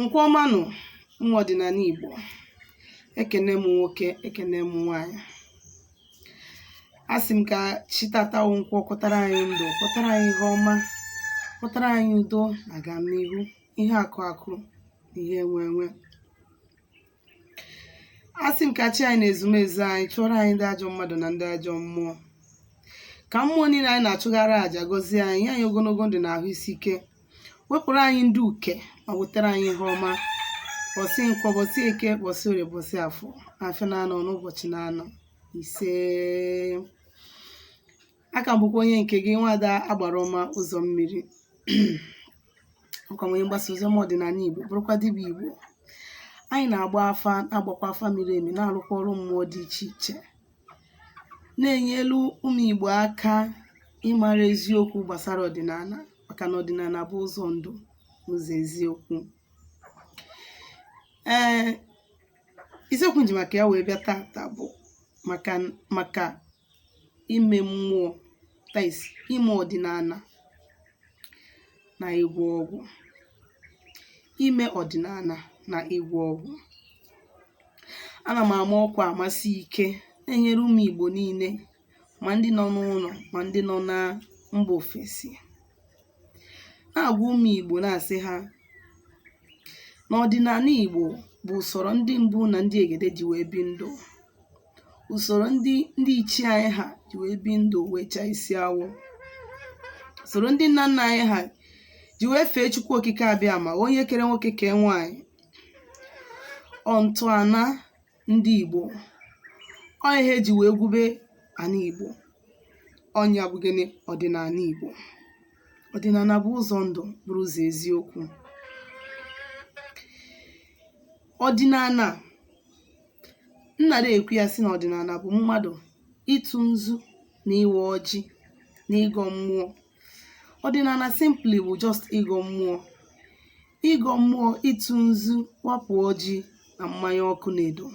Nkwọ ọma nụ, ụmụ ọdịnala Igbo. Ekene m nwoke, ekene m nwaanyị. Asị m ka chi tata wụ nkwọ kwọtara anyị ndụ, kwọtara anyị ihe ọma, kwọtara anyị udo na agamnihu, ihe akụ akụ na ihe enwe enwe. Asị m ka chi anyị na ezumezu anyị chụọrọ anyị ndị ajọ mmadụ na ndị ajọ mmụọ, ka mmụọ niile anyị na-achụgara àjà gọzie anyị, nye anyị ogologo ndụ na ahụ isi ike, wepụrụ anyị ndị uke ma wetara anyị ihe ọma. Bọsị nkwọ, bọsị eke, bọsị orie, bọsị afọ, afịa na-anọ n'ụbọchị na-anọ. Ise. Aka m bụkwa onye nke gị, nwaada agbara ọma ụzọ mmiri, bụkwa m onye mgbasa ozi ọma ọdịnala Igbo, bụrụkwa dibịa Igbo. Anyị na-agba afa, na-agbakwa afa miri emi, na-arụkwa ọrụ mmụọ dị iche iche, na-enyelu ụmụ Igbo aka ịmara eziokwu gbasara ọdịnala, maka na ọdịnala bụ ụzọ ndụ, ụzọ eziokwu. Ee, isiokwu m ji maka ya wee bịa tata bụ maka ime mmụọ, that is ime ọdịnala na ịgwọ ọgwụ. Ime ọdịnala na ịgwọ ọgwụ. Ana m ama ọkwa amasị ike na-enyere ụmụ Igbo niile, ma ndị nọ n'ụlọ ma ndị nọ na mba ofesi, na-agwa ụmụ Igbo, na-asị ha na ọdịnala Igbo bụ usoro ndị mbụ na ndị egede ji wee bi ndụ, usoro ndị ichie anyị ha ji wee bi ndụ wee chaa isi awọ, usoro ndị nna nna anyị ha ji wee fee Chukwu Okike Abịama, onye kere nwoke kee nwaanyị. Ọ ntọala ndị Igbo, ọ ihe eji wee gwube ana Igbo. Ọ nya bụ gịnị? Ọdịnala Igbo. Ọdịnala bụ ụzọ ndụ, bụrụ ụzọ eziokwu. Ọdịnala, m nara ekwu ya sị na ọdịnala bụ mmadụ ịtụ nzu na ịwa ọjị na ịgọ mmụọ. Ọdịnala simply bụ just ịgọ mmụọ, ịgọ mmụọ, ịtụ nzu, wapụ ọjị na mmanya ọkụ na edo.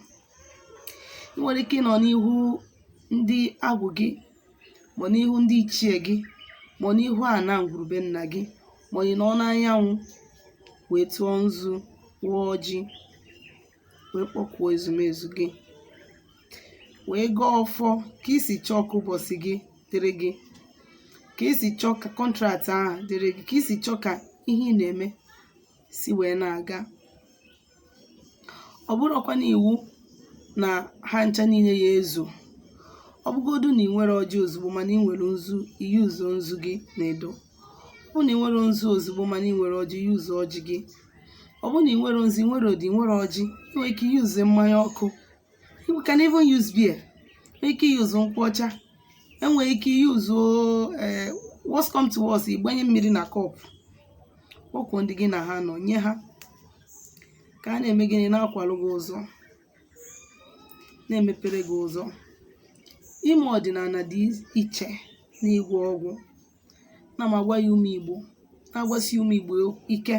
Ị nwere ike ịnọ n'ihu ndị agwụ gị, ma n'ihu ndị ichie gị, ma n'ihu ana ngwuru be nna gị, ma ị nọ n'anyanwụ wee tụọ nzu, waa ọjị, wee kpọkuo ezumezu gị, wee gọọ ọfọ ka i si chọọ ka ụbọchị gị dịrị gị, ka i si chọọ ka contract ahụ dịrị gị, ka i si chọọ ka ihe ị na-eme si wee na-aga. Ọ bụrụkwa na iwu na ha ncha niile ya ezu, ọ bụgodu na ị nwere ọjị ozugbo mana ị nwere nzu, i use nzu gị na edo. Ọ bụ na ị nwere nzu ozugbo mana ị nwere ọjị, i use ọjị gị. Ọ bụ na ị nwere nzu, ị nwere odo, ị nwere ọjị, ị nwere ike use mmanya ọkụ. You can even use beer. Nwere ike use nkwụ ọcha. Enwere ike use, ee, worst come to worst, ịgbanye mmiri na cup, kpọkuo ndị gị na ha nọ, nye ha ka a na-eme gịnị? Na-akwalụ gị ụzọ, na-emepere gị ụzọ. Ime ọdịnala dị iche na ịgwọ ọgwụ. Na m agwa ya ụmụ Igbo, na-agwasi ụmụ Igbo ike,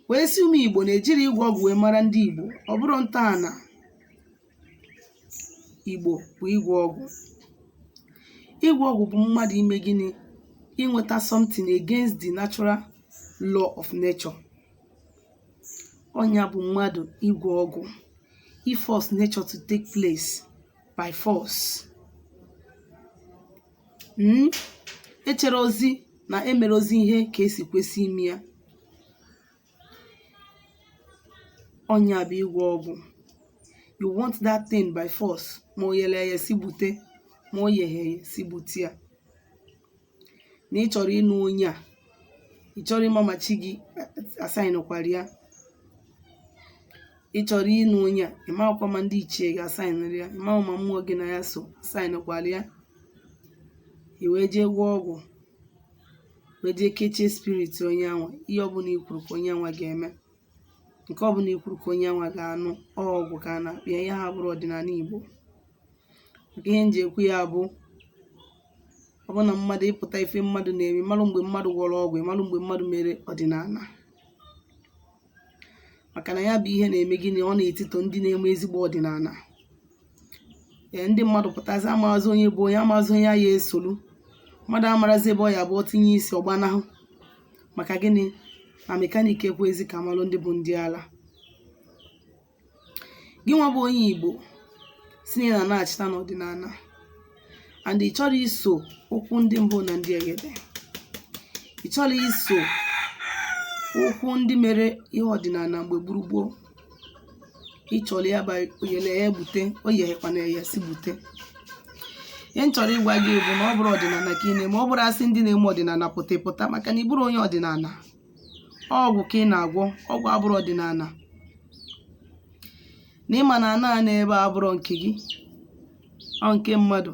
wee sị ụmụ Igbo na-ejiri ịgwọ ọgwụ wee mara ndị Igbo. Ọ bụrụ ntọala Igbo bụ ịgwọ ọgwụ. Ịgwọ ọgwụ bụ mmadụ ime gịnị? Inweta something against the natural law of nature. Ọ nya bụ mmadụ ịgwọ ọgwụ, force nature to take place by force. Echere ozi na emere ozi ihe ka esi kwesị ime ya. Ọ nya bụ ịgwọ ọgwụ. You want that thing by force, ma o yele ya si gbute, ma o yeghe ya si gbute ya. Na ị chọrọ ịnụ onye a, ị chọrọ ịma ma chi gị asaịnụkwara ya. Ị chọrọ ịnụ onye a, ị maghịkwa ma ndị ichie gị asaịnụrụ ya, ị maghị ma mmụọ gị na ya so asaịnụkwara ya. I wee jee gwọọ ọgwụ, wee jee kechie spirit onye anwa. Ihe ọbụla i kwuru ka onye anwa ga-eme, nke ọbụla i kwuru ka onye anwa ga-anụ. Ọgwụ ka a na-akpọ ya. Ihe ha bụrụ ọdịnala Igbo. Maka ihe m ji ekwu ya bụ, ọ bụ na mmadụ ịpụta ife mmadụ na-eme, marụ mgbe mmadụ gwọrọ ọgwụ, marụ mgbe mmadụ mere ọdịnala, maka na ya bụ ihe na-eme gịnị? Ọ na-etito ndị na-eme ezigbo ọdịnala. Ee, ndị mmadụ pụtazi, amazi onye bụ onye, amazi onye ya esolu. Mmadụ amarazi ebe ọ ya bụ tinye isi ọgbanahụ. Maka gịnị? Na mechanic ekwezi ka amalụ ndị bụ ndị ala. Gị nwa bụ onye Igbo si na ị na-anachita n'ọdịnala and ị chọrọ iso ụkwụ ndị mbụ na ndị egede, ị chọrọ iso ụkwụ ndị mere ihe ọdịnala mgbe gburugburu, ị chọrọ ya ba oyele ya egbute o yeghekwana ya si gbute. Ihe m chọrọ ịgwa gị bụ na ọ bụrụ ọdịnala ka ị na-eme, ọ bụrụ asị ndị na-eme ọdịnala pụta pụta, maka na ị bụrụ onye ọdịnala, ọgwụ ka ị na-agwọ. Ọgwụ abụrụ ọdịnala. Na ịma na ana n'ebe a abụrọ nke gị, ọ nke mmadụ,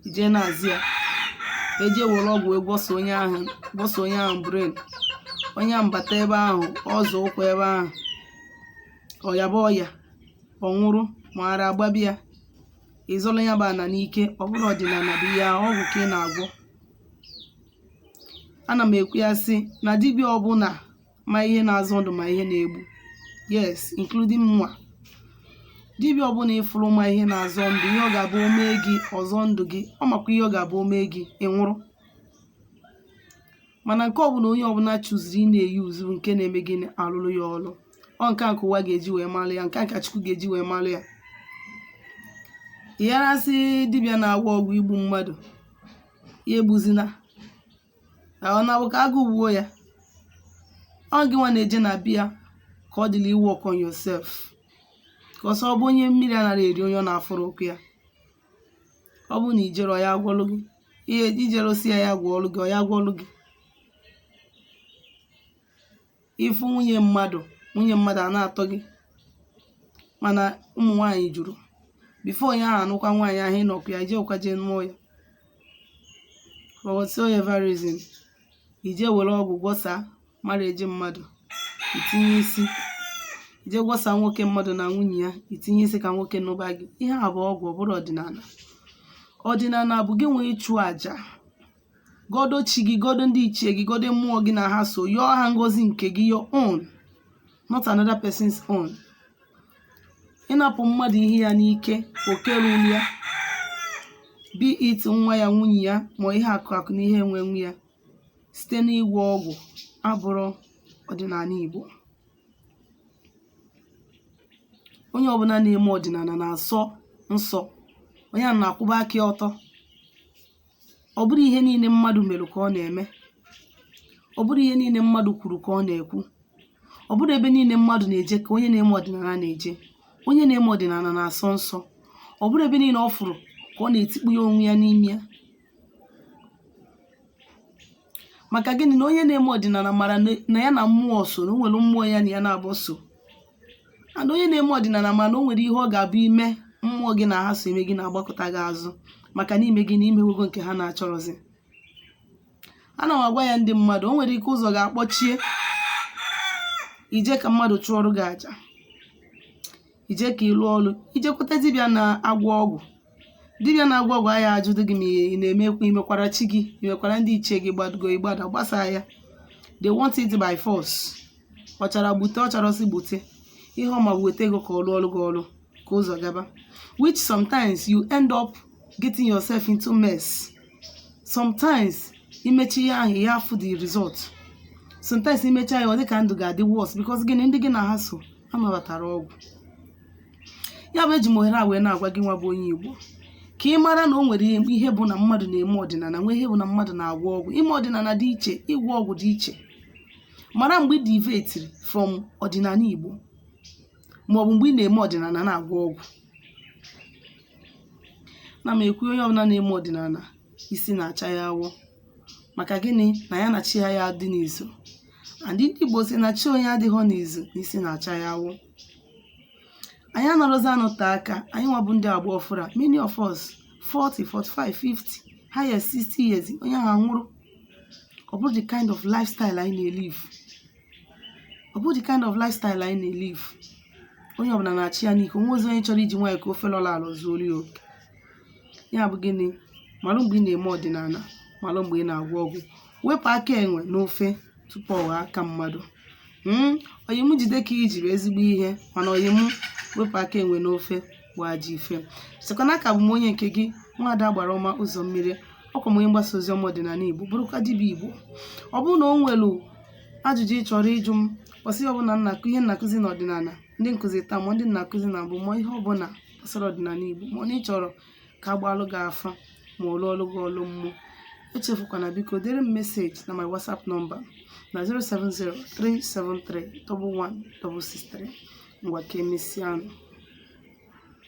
ije na-azị ya, eje were ọgwụ wee gwọsa onye ahụ, gwọsa onye ahụ brain, onye ahụ bata ebe ahụ, ọzọ ụkwụ ebe ahụ, ọya bụ ọya, ọ nwụrụ ma ara agbabịa, ịzọrọ ya bụ ana n'ike. Ọ bụrụ ọdịnala bụ ihe ahụ, ọgwụ ka ị na-agwọ. Ana m ekwu ya sị na dibịa ọbụla ma ihe na-azọ ndụ ma ihe na-egbu, yes, including nwa dibịa ọbụla ịfụrụ ma ihe na-azọ ndụ, ihe ọ ga-abụ o mee gị ọzọ ndụ gị, ọ makwa ihe ọ ga-abụ o mee gị ị nwụrụ. Mana nke ọbụla onye ọbụla chụziri ị na-eyi uzu nke na-eme gịnị alụrụ ya ọlụ, ọ nke a nke ụwa ga-eji wee malụ ya, nke a ka Chukwu ga-eji wee malụ ya. Ịgharasị dibịa na-agwọ ọgwụ igbu mmadụ, ya egbuzina ka ọ na-abụ ka agụụ gbuo ya. Ọ gị nwa na-eje na bịa ka ọ dịla work on yourself, ka ọsọ ọ bụ onye mmiri anaghị eri onye ọ na-afụrụ ụkwụ ya. Ọ bụrụ na ijere ya agwọlụ gị ihe ijere osi ya, ya gwọọlụ gị, ọ ya gwọọlụ gị. Ịfụ nwunye mmadụ, nwunye mmadụ a na-atọ gị, mana ụmụ nwaanyị juru. Before onye ahụ anụkwa nwaanyị ahụ, ịnọkwa ya ije ụkwa jee nụọ ya, for whatsoever reason, ije were ọgwụ gwọsa mara eje mmadụ, itinye isi ije gwọsa nwoke mmadụ na nwunye ya, itinye isi ka nwoke nụba gị. Ihe a bụ ọgwụ, ọ bụrụ ọdịnala. Ọdịnala bụ gị nwee ịchụ àjà, godo chi gị, godo ndị ichie gị, godo mmụọ gị na ha so, yọọ ha ngozi nke gị, your own, not another person's own. Ịnapụ mmadụ ihe ya n'ike, oke ruru ya, be it nwa ya, nwunye ya, ma ihe akụ akụ na ihe enwe nwe ya, site n'ịgwọ ọgwụ, abụrụ ọdịnala Igbo. Onye ọbụla na-eme ọdịnala na-asọ nsọ, onye a na-akwụba aka ya ọtọ. Ọ bụrụ ihe niile mmadụ mere ka ọ na-eme, ọ bụrụ ihe niile mmadụ kwuru ka ọ na-ekwu, ọ bụrụ ebe niile mmadụ na-eje ka onye na-eme ọdịnala na-eje. Onye na-eme ọdịnala na-asọ nsọ. Ọ bụrụ ebe niile ọ fụrụ ka ọ na-etikpu ya onwe ya n'ime ya. Maka gịnị? Na onye na-eme ọdịnala mara na ya na mmụọ so, na o nwere mmụọ ya na ya na-abụ so. And onye na-eme ọdịnala ma na o nwere ihe ọ ga-abụ ime, mmụọ gị na ha so eme gị na-agbakọta gị azụ, maka na ime gị na imewego nke ha na-achọrọzi. Ana m agwa ya ndị mmadụ, o nwere ike ụzọ ga-akpọchie, ije ka mmadụ chụọrọ gị àjà, ije ka ị lụọ ọrụ, ijekwute dibịa na-agwọ ọgwụ. Dibịa na-agwọ ọgwụ aya ajụdụ gị ma ị na-emekwa, imekwara chi gị, imekwara ndị ichie gị, gbadogo ịgbada gbasaa ya. They want it by force. Ọ chọrọ gbute, ọ chọrọ si gbute, ihe ọ ma bụ weta ego ka ọ lụọ ọrụ gị ọrụ ka ụzọ gaba, which sometimes you end up getting yourself into mess. Sometimes imechi ihe ahụ, ihe afụ the result. Sometimes imecha ya, ọ dị ka ndụ ga-adị worse, because gịnị? Ndị gị na ha so anabatara ọgwụ ya. Bụ eji m ohere a wee na-agwa gị nwa bụ onye Igbo ka ị mara na o nwere ihe bụ na mmadụ na-eme ọdịnala, nwee ihe bụ na mmadụ na-agwọ ọgwụ. Ime ọdịnala dị iche, ịgwọ ọgwụ dị iche. Mara mgbe ị deviatiri from ọdịnala Igbo, maọbụ mgbe ị na-eme ọdịnala na-agwọ ọgwụ. Na m ekwu, onye ọbụla na-eme ọdịnala, isi na-acha ya awọ. Maka gịnị? Na ya na chi ya ya dị n'izu. And ndị Igbo si na chi onye adịghọ n'izu, na isi na-acha ya awọ. Anyị anọrọzi anọte aka. Anyị nwa bụ ndị agba ọfụra, many of us 40, 45, 50, highest 60 years, onye ahụ anwụrụ. Ọ bụrụ the kind of lifestyle anyị na-elive, ọ bụrụ the kind of lifestyle anyị na-elive, onye ọbụla na-achị ya n'ike. Onwe ozi onye chọrọ iji nwayọ ka ofe lọrọ alọ zuoro ya oke. Ya bụ gịnị? Malụ mgbe ị na-eme ọdịnala, malụ mgbe ị na-agwọ ọgwụ. Wepụ aka enwe n'ofe tupu ọ ghọọ aka mmadụ. Oyi m, jide ka ijiri ezigbo ihe, mana oyi m, wepụ aka enwe n'ofe bụ ajọ ife. Sịkwa na aka bụ m onye nke gị, nwaada gbara ọma ụzọ mmiri, ọkwa m onye mgbasa ozi ọma ọdịnala Igbo, bụrụkwa dibịa Igbo. Ọ bụrụ na o nwere Ajụjụ ị chọrọ ịjụ m gbasara ihe ọbụla nna ihe nna-akụzi n'ọdịnala, ndị nkụzi taa ma ndị nna-akụzi na mbụ, ma ihe ọbụla gbasara ọdịnala Igbo, ma ọ na ị chọrọ ka a gbaalụ gị afa ma ọ lụọlụ gị ọlụ mmụọ, echefukwana, biko dere m message na my WhatsApp number na 07037311663. Ngwa, ka emesịa nụ.